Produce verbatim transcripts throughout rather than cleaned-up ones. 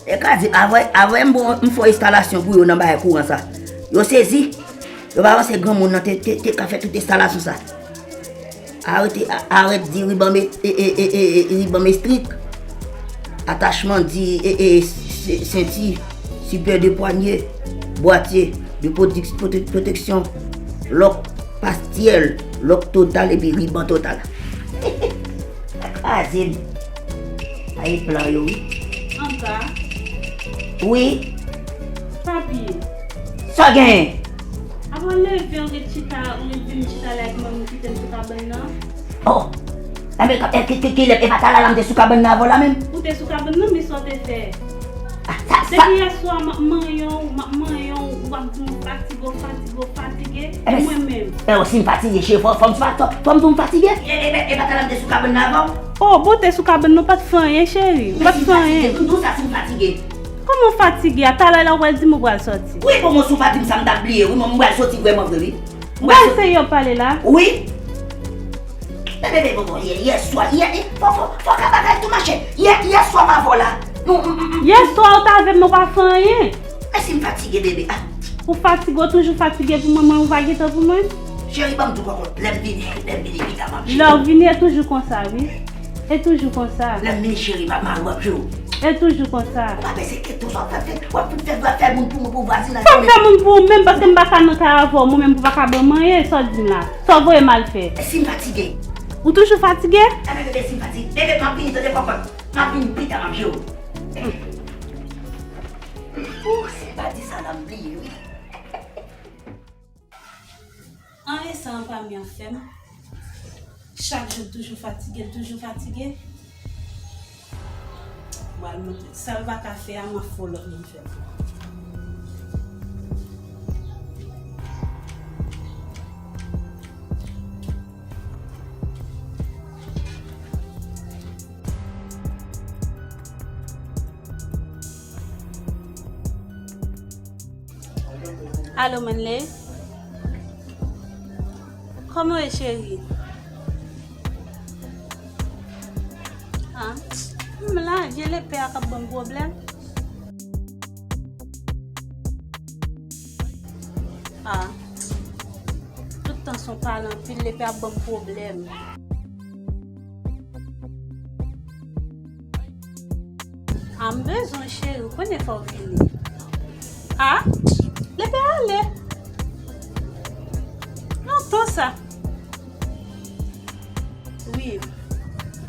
Nèg kraze, avè, avè m bon, m fè yon enstalasyon pou yo nan bagay kouran sa. Yo sezi. Yo pa panse granmoun nan te, te, te ka fè tout enstalasyon sa. Arete, a- arèt di riban me- e- e- e- e- e- riban mestrik. Atachman di e- e- se- senti, sipè de pwanye, bwatye, de pwodik- pwote- pwoteksyon, lòk pastyèl, lòk total epi riban total. Kraze m. Ay plan yo wi. Anba. Wi. Papi. Sa w genyen? Avan w leve, w ret chita, w ret vin chita la epi mwen m kite m sou kabann nan. Oh. Enben, e, ki, ki, ki lè, e pa talè la m te sou kabann nan avè w la menm? Ou te sou kabann nan, men sa w te fè? Ah, sa, sa. Depi yè swa, m ap manyen w, m ap manyen w, w ap di m fatige, w fatige, w fatige, e mwen menm? E, si m fatige, cheri, fò, fò m fa- fò, fò m di w m fatige? E, e, e, e pa talè m te sou kabann nan avè w? Oh, bon, w te sou kabann nan, w pa t fè anyen, cheri. Ou pa t fè anyen. Men si m fatige, m di w sa si m fatige. Kòman w fatige? A talè la, w pral di m ou pral sòti. Wi, bon, mwen si w pa di m sa, m t ap bliye, wi, mwen, m pral sòti vrèman vre, wi. Ou pral sòti. Seye w pale la? Wi. Men bebe, bon, bon, yè, yè swa, yè, e, fò, fò, fò ka bagay tou mache. Yè, yè swa m avè w la. Nou, m, m, m. Yè swa ou t avè m, men w pa fè anyen. E si m fatige, bebe? Ah. Ou fatige, ou toujou fatige pou mwen, mwen ou pa gen tan pou mwen? Cheri, ban m di w kòkòt, lè m vini, lè m vini, pita m ap jere. Lè w vini, e toujou konsa, wi. E toujou konsa. Lè m vini, cheri, m ap mare w ap jere w. E toujou konsa. Ou pa pèsekite tou, sa w fè, fè, w ap fè, fè, fè moun pou mwen, pou vwazinaj. Sa w fè moun pou ou menm, paske m pa ka nan kay avè w, mwen menm pou pa ka ban m anyen, sa w di m la. Sa w voye m al fè? E si m fatige? Ou toujou fatige? Enben, bebe, si m fatige, bebe, m ap vini, tande kòkòt. M ap vini pita, m ap jere w. Ooh, si m pa di sa la, m bliye, wi. Anyen sa anpami an fè m. Chak jou l toujou fatige, l toujou fatige. Mwen al montre sa l pa ka fè a, m ap fè yon lòt moun fè l. Alo, Manley? Kòman w ye, cheri? Ah, m la, vye lepè a k ap ban m pwoblèm. Ah, tout tan se yon pale anpil, lepè ap ban m pwoblèm. Ah, m bezwen w, cheri, ou konnen fò w vini. Ah, lepè ale. Lontan sa. Wi,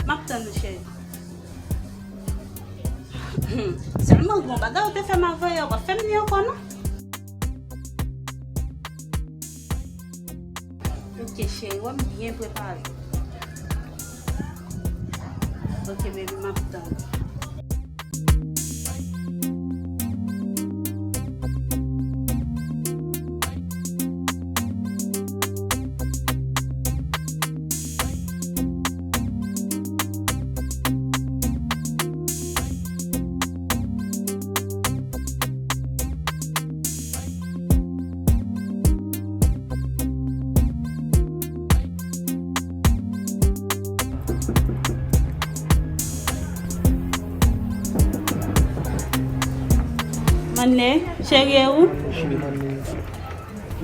m ap tann ou, cheri. Sèlman gon bagay ou te fè m avanyè, ou pa fè m li ankò non. Ok, cheri, wè m byen prepare. Ok, baby, m ap tann. Manley, cheri, e ou? Cheri, Manley.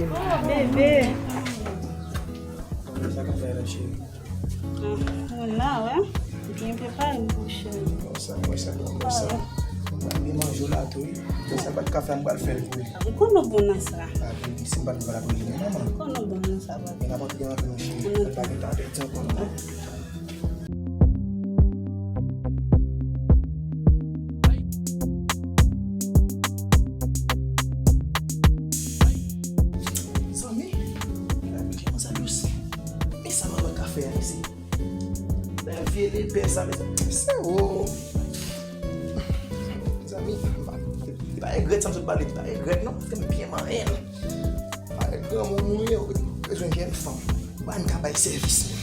Oh, bebe. Sa k ap fè la, cheri? Ah, mwen la, wè. Byen prepare m pou cheri. Bon, sa, mwen sa, bon, bon, sa. Mwen pral gen manje la tou, wi. Sa pa t ka fè, m pral fè l pou li. Ou konn ou bon nan sa. Ah, baby, si m pa t bon la pou li, manman. Ou konn ou bon nan sa, papa. Men n ap antre nan antre, non, cheri. Antre. Pa gen tan pèdi ankò, non. Zanmi, kòman sa dous? Men sa manman ka fè a, mesye. Men vye lepè sa, mesye. Se o. Zanmi, li pa regrèt sa m sot pale, li pa regrèt non, paske m byen manyen l. Parèt granmoun ou ye, ou bezwen jèn fanm. Ba n ka bay sèvis menm.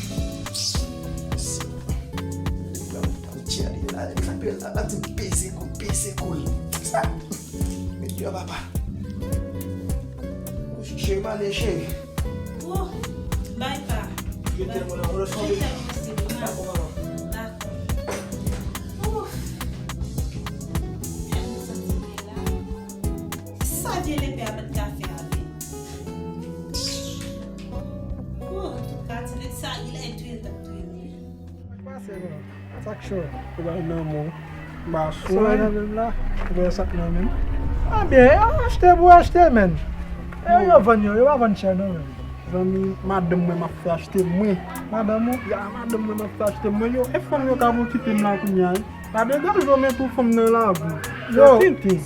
Mesye, li pran m tchè li la, li frape l la, l ap di m peze kou, peze kou l. Sa, mesye papa. Cheri, m ale, cheri. Oh, bay pa. Dakò, dakò. Ouf. Sa vye lepè a mèt ka fè avè m. Oh, antouka, ti nèg sa, li lè touye l t ap touye m. Sa k pase, non? Sa k cho? Ou bay nan men w. Ba sou. Sa w nan men m la? Ou wè sa k nan men m? Ah, byen, achte pou achte, menn. E yo vann yo, yo pa vann chè, non, menn. Zanmi, madanm mwen m ap fè achte mwen. Madanm ou? Ya, madanm mwen m ap fè achte mwen. Yo, e fanm yo k ap okipe m la kounye a, wi. Pa degaje w, men pou fanm nan lavi. Yo,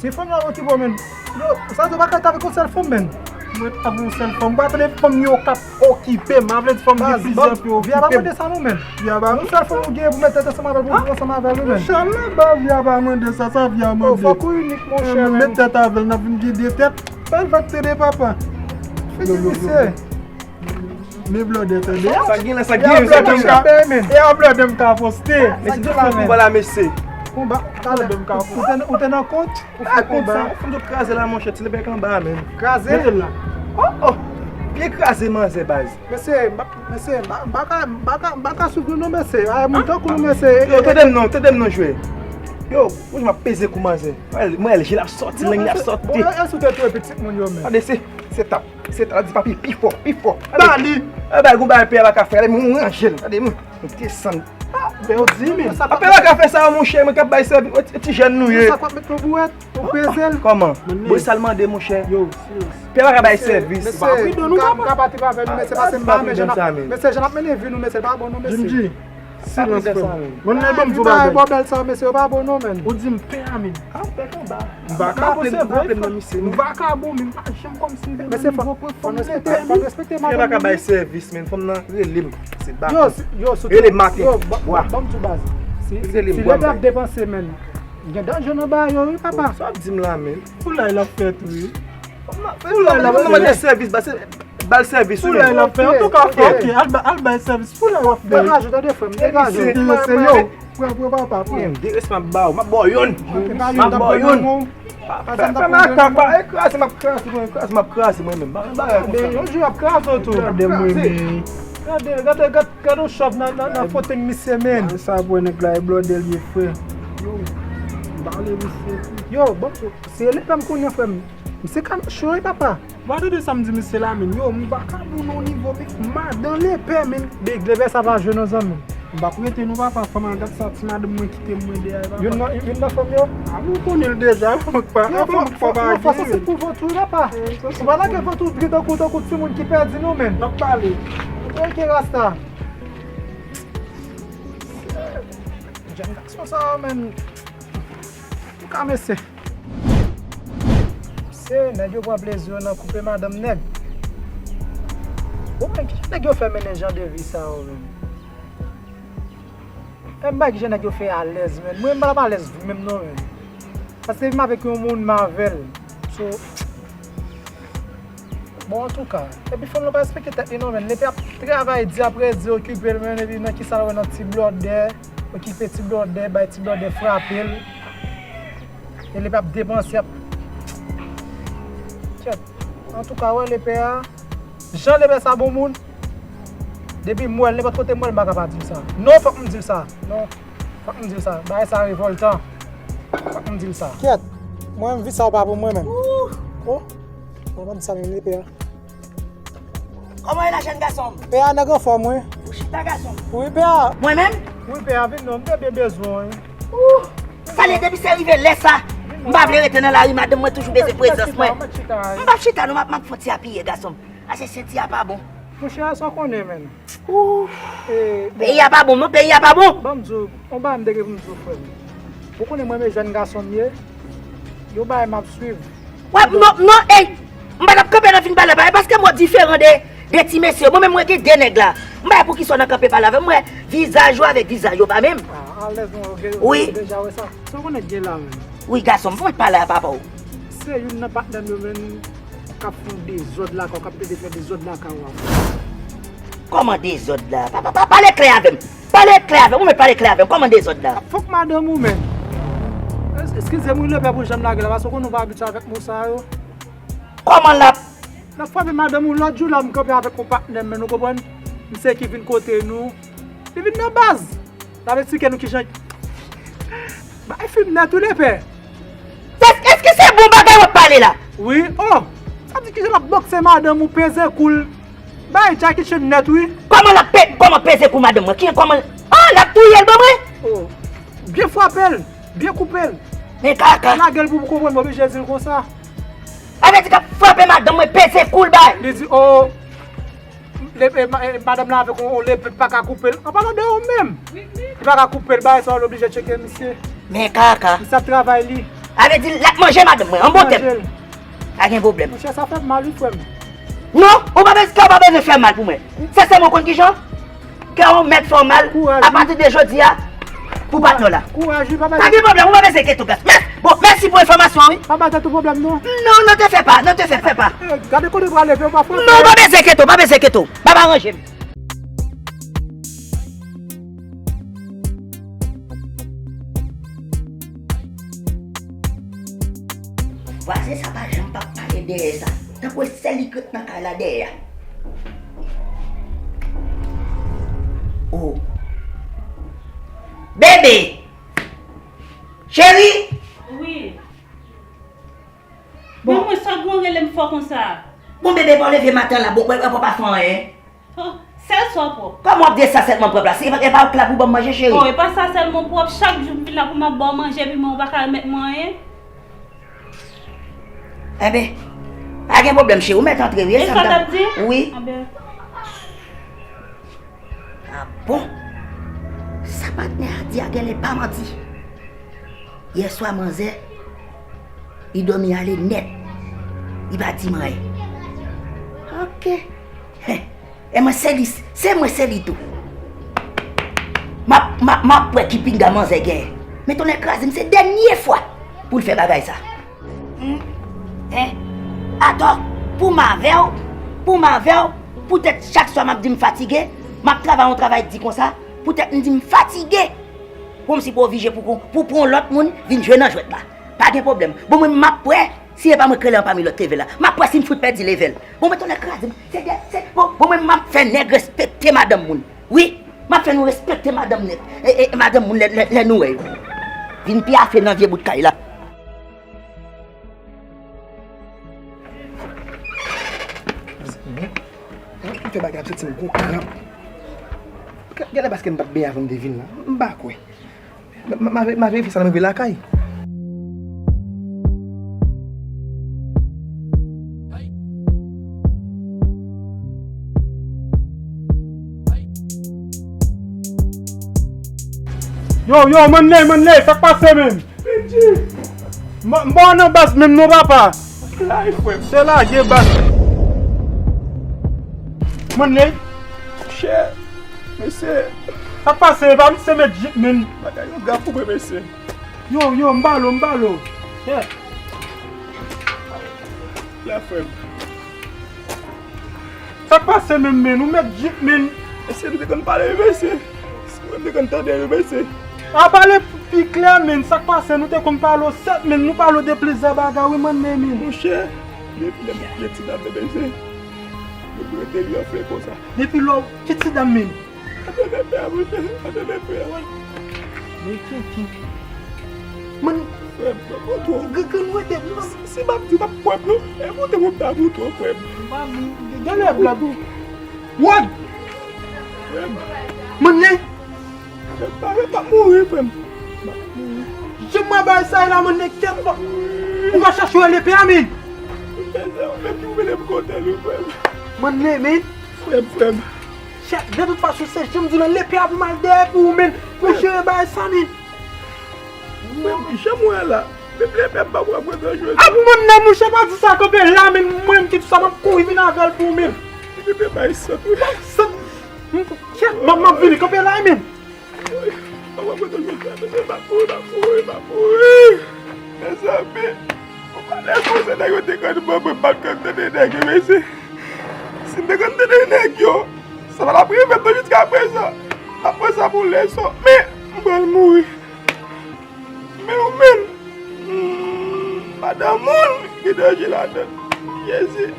si fanm nan okipe w, menn. Yo, sa di w pa ka t avèk yon sèl fanm, menn. Mwen t avèk yon sèl fanm. Ou pa tande fanm yo k ap okipe m. A vle di fanm gen plizyè pou yo okipe m. Vi a pa mande sa non, menn. Vi a pa. Yon sèl fanm ou gen pou mete tèt ansanm avè l, pou viv ansanm avè l, wi, menn. Machallah, ba vi a pa mande sa, sa vi a mande. Oh, fòk ou inik, monchè, menn. Met tèt avè l, n ap vin gen de tèt. Bèl vag tande, papa. Figi misye. Men blòdè tande. Sa gen la, sa gen, sa gen la. E a blòdè m ka poste. Mesye, tout fanm konba la, mesye. Konba, talè. Ou te nan kont? Ou fè konba. Ou fanm tout kraze la, monchè, ti lepè k anba a, menn. Kraze? Mete l la. Oh, oh. Byen kraze, manzè, baz. Mesye, m pa, mesye, m pa, m pa ka, m pa ka, m pa ka swiv nou non, mesye. Ay, moun tankou nou, mesye. Yo, tande m non, tande m non, jwè. Yo, ou jan m ap peze kou manzè. Mwen, mwen, je l ap sòti, lang li ap sòti. Bon, e, e si w te touye pitit moun yo, menn? Tande, se, se tap. Se ta di papi pi fò, pi fò. Ba li. E bay gon bagay pè a pa ka fè. Gade mwen ranje l. Gade mwen desann. Ah, men ou di men. Apè la ka fè sa, monchè, mwen k ap bay sèvis. Ti jèn nou ye. Sa k ap met nou bouwèt, ou peze l. Kòman? Bon, sa l mande, monchè. Yo, silans. Pè la ka bay sèvis. Mesye, m ka, m ka pati pa avè nou, mesye, pase m pa renmen jan n ap, mesye, jan n ap mennen vi nou, mesye, pa bon non, mesye. Jimji, silans, frè m. Mwen, men ban m di w bagay. Bòbèl sa, mesye, yo pa bon non, menn. Ou di m pè a, menn. Ah, pè konba. M vakabon, se vre. M vakabon, men m pa janm kòmsi m te nan nivo pou fanm respekte m. Pè pa ka bay sèvis, men fanm nan rele m. Se ba. Yo, yo, sou rele m maten. Yo, ban m di w baz. Si, si lepè ap depanse, menn. Gen danje nan bagay yo, wi, papa. Sa w ap di m la, menn? Foulay l ap fè tou, wi. Foulay l ap fè sèvis, ba se ba l sèvis, wi. Foulay l ap fè, antouka, ok, al ba, al bay sèvis. Foulay w ap fè. Degaje, tande, frè m, degaje. Yo, pran, pran, papa, pran. M derespe, m ap ba w, m ap ba w youn. M ap ba w youn. Fè, fè makak, ba, e kraze, m ap kraze mwen, e kraze, m ap kraze mwen menm. Ba, ba, konsa. Yon jou y ap kraze w tou. Gade mwen, men. Gade, gade, gade, gade yon chòv nan, nan, nan foteng misye, men. Sa pou nèg la, e blòdè l ye, frè. Yo, m pale misye. Yo, bon, se lepè m konnen, frè m. Misye ka cho, wi, papa. Ou pa tande sa m di misye la, men. Yo, m vakabon nan yon nivo, men madan lepè, men. Big, lepè sa pa jwe non, zanmi. M p ap rete non, papa, fò m al gad sa ti madanm mwen kite m mwen dèyè, papa. Youn nan, youn nan fanm yo? A, nou konnen l deja, fò m pa, fò m pa gen. Fò se pou vòtou, papa. Ou pa lage vòtou vre tankou, tankou timoun ki pèdi non, men. N ap pale. Ok, Rasta. Jèn gason sa yo, men. Ou ka mesye. Se nèg yo pran plezi yo nan koupe madanm nèg. Bon, men kijan nèg yo fè mennen jan de vi sa yo, menm? E m bay kijan nèg yo fè alèz, menm. Mwen, m pa t ap alèz vre menm non, menm. Paske depi m avèk yon moun, m avè l. So, bon, antouka, epi fanm lan pa respekte tèt li non, menm. Li ap travay di apre di, okipe l, menm, epi nan kisa l wè nan ti blòdè, okipe ti blòdè, bay ti blòdè frape l. E li p ap depanse, ap. Kyèt. Antouka, wè lepè a. Jan lepè sa bon moun. Depi m wè l, nenpòt kote m wè l, m pa ka pa di l sa. Non, fòk m di l sa. Non, fòk m di l sa. Bagay sa revòltan. Fòk m di l sa. Kyèt. Mwen, m vi sa w pa pou mwen menm. Oh. Mwen, m di sa menm, lepè a. Kòman e la, jèn gason m? Pè a nèg anfòm, wi. Ou chita, gason m? Wi, pè a. Mwen menm? Wi, pè a, vin non, m te byen bezwen w, wi. Ou! Sa lè depi se rive lè sa, m pa vle rete nan lari, madanm mwen toujou bezwen prezans mwen. M p ap chita non, m ap, m ap fè yon ti apiye, gason m. Ase senti a pa bon. Monchè, sa w konnen, menm. Ou! Peyi a pa bon, non, peyi a pa bon. Ban m di w, yon bagay m te gen pou m di w, frè m. Ou konnen mwen, men jèn gason m ye, yon bagay m ap swiv. W ap, non, non, ey! M pa t ap kanpe nan fin pale, pa, e paske mwen diferan de, de ti mesye. Mwen menm, mwen gen de nèg la. M pa wè poukisa w nan kanpe pale avè m. Mwen, vizaj ou avèk vizaj ou pa menm. Ah, alèz, non, ok, wi. Deja wè sa. Sa w konnen gen la, menm? Wi, gason m, fò w pale a papa w. Se youn nan patnè m yo, menm, k ap fè yon dezòd lakay w, k ap tande fè dezòd lakay w a. Kòman dezòd la? Pa, pa, pa, pale klè avè m. Pale klè avè m. Ou mèt pale klè avè m. Kòman dezòd la? Fòk madanm ou, menm. Es-, eskize m, wi, lepè pou jan m lage la, paske w konnen w pa abitye avèk mo sa yo. Kòman l ap? L ap frape madanm ou, lòt jou la, m kanpe avèk yon patnè m, menm, ou konprann? Misye ki vin kote nou, li vin nan baz. L ap eksplike nou kijan. Bay fim nèt wi lepè. Èske, èske se bon bagay w ap pale la? Wi, oh. Sa di kijan l ap bokse madanm ou, peze kou l. Bay Jackie Chan nèt wi. Kòman l ap pe-, kòman peze kou madanm mwen? Ki, kòman? Oh, l ap touye l ban mwen? Oh. Byen frape l, byen koupe l. Men kaka. Lage l pou w konprann, m oblije di l konsa. Sa vle di k ap frape madanm mwen, peze kou l bay. Li di, oh, le, e, ma-, e, madanm lan avèk yon, yon lepe pa ka koupe l. An palan de ou menm. Li pa ka koupe l, bagay sa w oblije tcheke misye. Men kaka. Misye ap travay li. Sa vle di l ap manje madanm mwen, an bon tèm. Manje l. Pa gen pwoblèm. Monchè, sa fè m mal wi, frè m. Non, ou pa bezwen, kè w pa bezwen fè mal pou mwen. Sensèman, ou konn kijan? Kè w mèt fè w mal, kouraj, wi, apati de jodi a, pou patnè w la. Kouraj, wi, pa bay. Pa gen pwoblèm, ou pa bezwen enkyete w, guys. Mè-, bon, mèsi pou enfòmasyon an, wi. Pa bay tèt ou pwoblèm, non. Non, non, te fè pa, non, te fè, fè pa. Eh, gade kote w prale, fè w pa frape. Non, ou pa bezwen enkyete w, pa bezwen enkyete w. Baba ranje m. Vwazen sa pa janm p ap pale dèyè sa. Tankou e sèl li k ret nan kay la dèyè a. Oh. Bebe! Cheri! Wi. Bon. Men mwen, sa gwo rele m fò konsa? Bon, bebe, pa w leve maten la, bon, wè, wè, pa w pa fè anyen. Oh, sèl sa w pwòp. Kòman w ap di e sa sèlman pwòp la? Se, e pa, e pa ou k la pou ban m manje, cheri? Oh, e pa sa sèlman pwòp. Chak jou m vin la pou m ap ba w manje, epi men w pa ka remèt mwen anyen. Enben, pa gen pwoblèm, cheri. Ou mèt antre, wi. E sa w t ap di? Wi. Enben. Ah bon? Sa patnè a di a genlè pa manti. Yèswa, manzè, li dòmi ale nèt. Li pa di m anyen. Ok. Hen. E mwen se li, se mwen se li tou. M ap, m ap, m ap wè ki pinga manzè genyen. Men tonnè kraze m, se dènye fwa pou l fè bagay sa. Hmm? Hein? Atò, pou m avè w, pou m avè w, poutèt chak swa m ap di m fatige, m ap travay yon travay di konsa, poutèt m di m fatige. Kòmsi pou oblije pou, pou pran yon lòt moun vin jwe nan jwèt la. Pa gen pwoblèm. Bon, mwen, m ap wè si e pa mwen k rele anpami lòt level la. M ap wè si m fout pèdi level. Bon, mwen tonnè kraze m. Se de, se, bon, bon, mwen, m ap fè nèg respekte madanm moun. Wi, m ap fè nou respekte madanm nèg. E, e, madanm moun lè, lè, lè nou wè yo. Vin pyafe nan vye bout kay la. Mezanmi, mwen ki fè bagay ap santi m gon kranp. Gade paske m t ap benyen avan m te vin la. M pa kwè. M, m, m ap, m ap verifye sa lè m rive lakay. Yo, yo, Manley, Manley, sa k pase menm? Benji! M, m pa nan baz menm non, papa. Lage, frè m. Se lage baz. Manley. Chè. Mesye. Sa k pase, pa misye mèt jip menm. Bagay yo grav pou mwen, mesye. Yo, yo, m ba l ou, m ba l ou. Chè. La, frè m. Sa k pase menm, menn? Ou mèt jip, menn. Mesye, nou te konn pale, wi, mesye. Si mwen te konn tande, wi, mesye. A pale pi klè, menn. Sa k pase? Nou te konn pale w sèt, menn. Nou pale w de plizyè bagay, wi, Manley, menn. Monchè, depi lè m te ti dam nan, mesye, yo prete li anfle konsa. Depi lè w, ki ti dam, menn? Atande pè a, monchè. Atande pè a. Men kenken. Mann. Frè m, m ap moute w. Grann mwen de. Si, si m ap di, w ap kwè m, non. E moute m ap ta moute w, frè m. M pa vle. Genlè blag. Wòd! Frè m. Manley. Frè m, pa, m ap mouri, frè m. M ap mouri. Jan m wè bagay sa ye la, Manley, kèt, ou pa chache wè lepe a, menn. Ou fè sa, ou fè ki ou mele m kote l, wi, frè m. Manley, menn. Frè m, frè m. Chè, de tout fason, se jan m di w lan, lepe a pou m al dèyè pou ou, menn. Pou jere bagay sa, menn. Frè m, jan m wè la, menm lepe a m pa pran pran nan jwe. Ap moun nan, mouche, pa di sa, kanpe la, menn, mwen menm ki di sa, m ap kouri vin avè l pou ou, menn. Li te bay sant, wi. Bay sant. M, kèt, m ap, m ap vini, kanpe la, menn. Mwen mwen te jwenn sa, mesye, m ap mouri, m ap mouri, m ap mouri. Mezanmi, ou pa lè konsa nèg yo te konn ban mwen, m pa t konn tande nèg yo, mesye. Si m te konn tande nèg yo, sa pa t ap rive m non jiskaprezan. M ap pran sa pou leson, men m pral mouri. Men ou menm, hmm, madanm moun gen danje ladan. Jezi.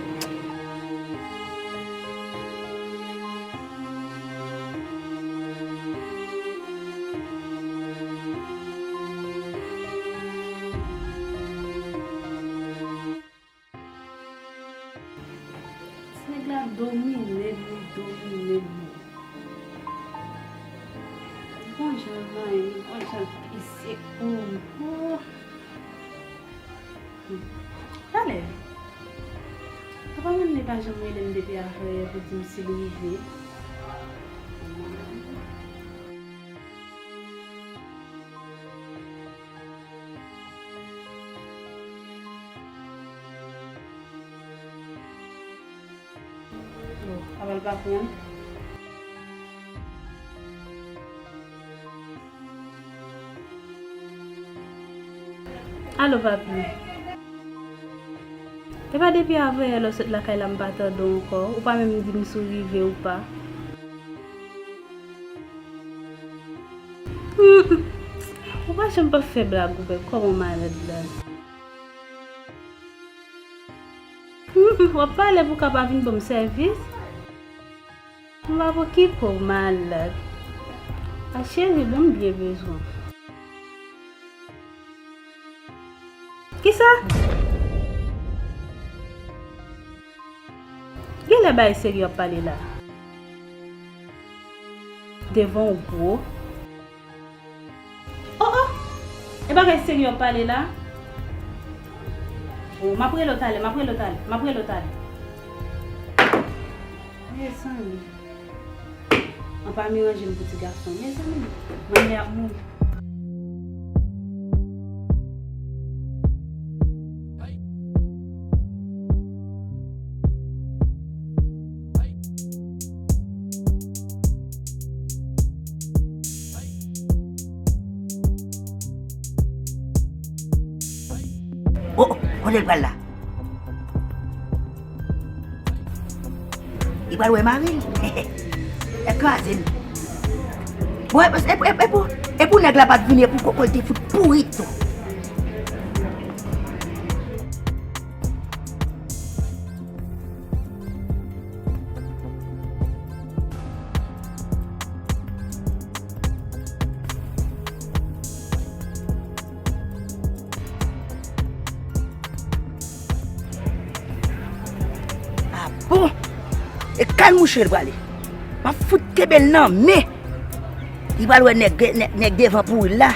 On jan l manyen m, on jan l pise kou m. Oh. Talè. Papa Manley pa janm rele m depi avanyè pou di m si l rive. Oh, apa l pa pran? Alo, papi. E pa depi avanyè lè w sot lakay la m pa tande w ankò. Ou pa menm di m si w rive ou pa. Hmm. Ou pa janm pa fè blag ou menm. Kòman w malad la? Hmm, w ap pale pou w ka pa vin ban m sèvis? M pa pou kite w malad. A cheri, bon, m byen bezwen w. Kisa? Genlè bagay serye w ap pale la. Devan w gwo. Oh, oh! E bagay serye w ap pale la? Oh, m ap rele w talè, m ap rele w talè, m ap rele w talè. Mezanmi. Ann pa meranje m pou ti gason. Mezanmi, manman ap mouri. Oh, oh, kote l pral la? Li pral wè mari l. L ap kraze l. Bon, e, e, e, e pou, e pou nèg la pa t vini, e pou koko l te fout pouri tou. Ah bon? E kay mouche l prale. M ap fout kenbe l nan men. Li pral wè nèg, nèg, nèg devan pouri l la.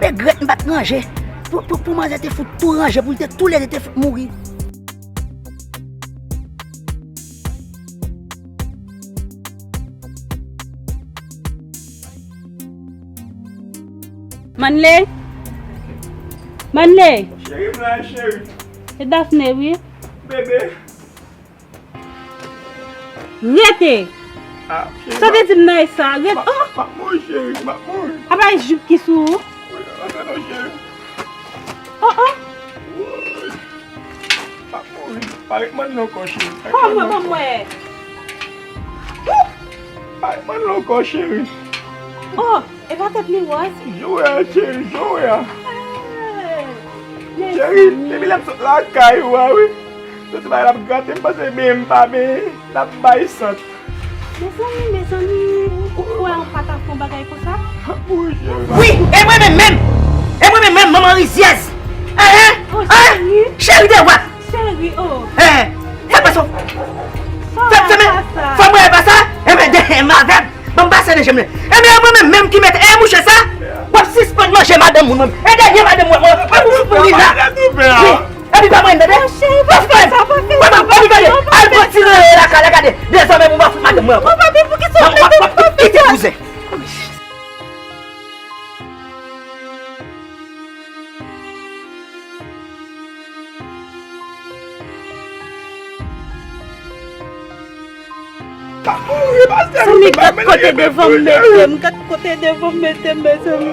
Regrèt m pa t ranje. Pou, pou, pou manzè te fout tou ranje, pou l te tou lè te fout mouri. Manley? Manley? Cheri, m la, cheri. E Daphné, wi. Bebe. Rete! Ah, cheri, sa w te di m nan e sa? Rete! Oh! M ap mouri, cheri, m ap mouri. Apa e jip ki sou ou? Wi, antre non, cheri. Oh, oh! Woy. M ap mouri. Pa ret mann non ankò, cheri. Pa ret mann non ankò. Ban m wè. Pa ret mann non ankò, cheri. Oh! E pa tèt li wòz? Jan w wè a, cheri, jan w wè a. Cheri, depi lè m sot lakay ou a, wi. Tout bagay l ap grate, m panse benyen m pa benyen, l ap bay sant. Mezanmi, mezanmi, ou, ou kwè ou pa ta fè yon bagay konsa? Wi, e mwen menm menm! E mwen menm menm, manman rizyèz! Hein, hein? Oh, hein? Cheri. Cheri de wap! Cheri, oh. Hein? Fè pase w. Fè, fè, fè mwen pa sa. Enben, dèyè m avè m. Ban m pase nan je m. Enben, e mwen menm menm ki mete, e mouche sa, w ap sispann manje madanm moun menm. E dèyè madanm mwen, mwen, mwen pou, pou ri la. Wi. Epi pa mwen, tande? Cheri, pa fè sa, pa fè sa. Mwen, mwen, mwen, gade. Al pran ti rele lakay la, gade. Dezòmè, mwen pa fout madanm mwen ankò. Mwen pa pou ki sa w mete m pa fè sa. Kouzen. Zanmi, gad kote devan m mete m, gad kote devan m mete m, mezanmi.